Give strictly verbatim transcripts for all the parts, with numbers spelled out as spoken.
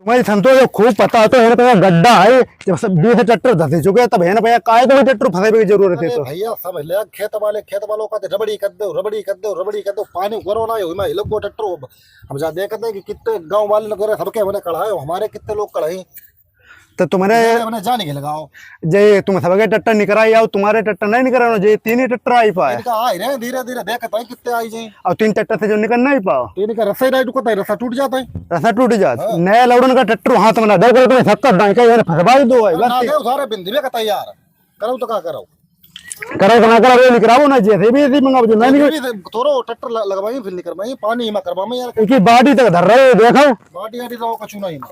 भाई, हम तो ये खूब पता तो है ना, गड्ढा है, जब सब बीस ट्रैक्टर धसे चुके हैं, तब है ना भैया, काहे को भी ट्रैक्टर फंसावे की जरूरत है अरे तो? भैया, सब ले खेत वाले, खेत वालों का तो रबड़ी कर दो, रबड़ी कर दो, रबड़ी कर दो, पानी करो ना, ये हुई मैं हिलक को ट्रैक्टर हो। हम जा देखते हैं कि कितने गांव वाले लोग रहे, सबके हमने कढ़ाए, हमारे कितने लोग कढ़ाई। तो तुम्हारे हमने जाने के लगाओ। जे तुम सबके ट्रैक्टर निकराई आओ, तुम्हारे ट्रैक्टर नहीं निकरानो, जे तीन ही ट्रैक्टर आई पाए। इनका आई रहे, धीरे धीरे देखत है कितने आई जाए। और तीन ट्रैक्टर से जो निकल नहीं पाओ। तीन का रस्सा ही नहीं टूटता है, रस्सा टूट जाता है। रस्सा टूट जाता। हाँ। नया लौड़न का ट्रैक्टर हाथ में ना दो, तुम्हें धक्का दाएं का, यार फंसवा ही दो है, बस ना ये। दे, सारे बिंदी में का तैयार। करो तो का करो? करो तो ना करो, ये निकराओ ना, जैसे भी ऐसे मंगाओ, जो नहीं ये निकल भी थोड़ो ट्रैक्टर ल-, लगवाई, फिर निकरवाई, पानी ही मत करवा में यार। इनकी बाडी तक धर रहे हो, देखो। बाडी आडी रहो, कछू नहीं ना।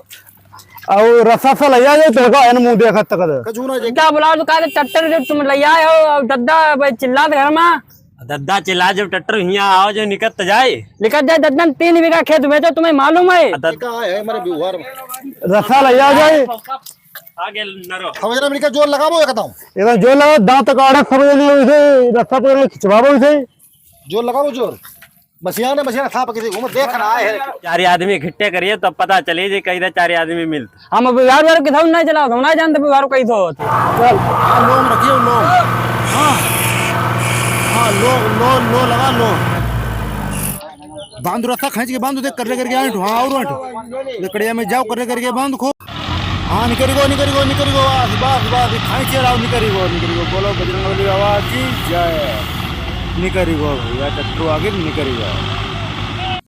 और रस्सा सा ले आ जाए, तो का एन मुंह देखत तक दे। कछू ना जे क्या बोला तो का ट्रैक्टर जो तुम ले आए हो, और दद्दा भाई चिल्लात घर में। दद्दा चिल्ला, जब ट्रैक्टर हियां आओ, जो निकल तो जाए। निकल जाए दद्दन, तीन बीघा खेत बेचो, तुम्हें मालूम है? दद- का है हमारे व्यवहार में? रस्सा ले आ जाए। आगे नरो। समझ रहे, मिलकर जोर लगाबो, एक बताऊं। एकदम जोर लगाओ, दांत काढ़ा, समझ नहीं उसे, रस्सा पकड़ के खिंचवाबो उसे। जोर लगाबो, जोर। बसिया ने, बसिया साफ किसी घूम देखना आए है। चार आदमी इकट्ठे करिए, तब पता चले जे कैसे चार आदमी मिलते। हम अब यार, यार, किधर नहीं चला, हम नहीं जानते, यार, कैसे होते। चल। हाँ, लोम रखियो, लोम। हाँ। हाँ, लो, लो, लो लगा, लो। बांध रस्सा, खींच के बांध, देख, कर्रे करके आए, हाँ, और हट। लकड़िया में जाओ, कर्रे करके बांध, खूब। हाँ, निकरी गो, निकरी गो, निकरी गो, बस, बस, बस, खींच के लाओ, निकरी गो, निकरी गो। बोलो बजरंग बली बाबा की जय। निकरी गो भैया, ट्रैक्टर आगे निकरी गो।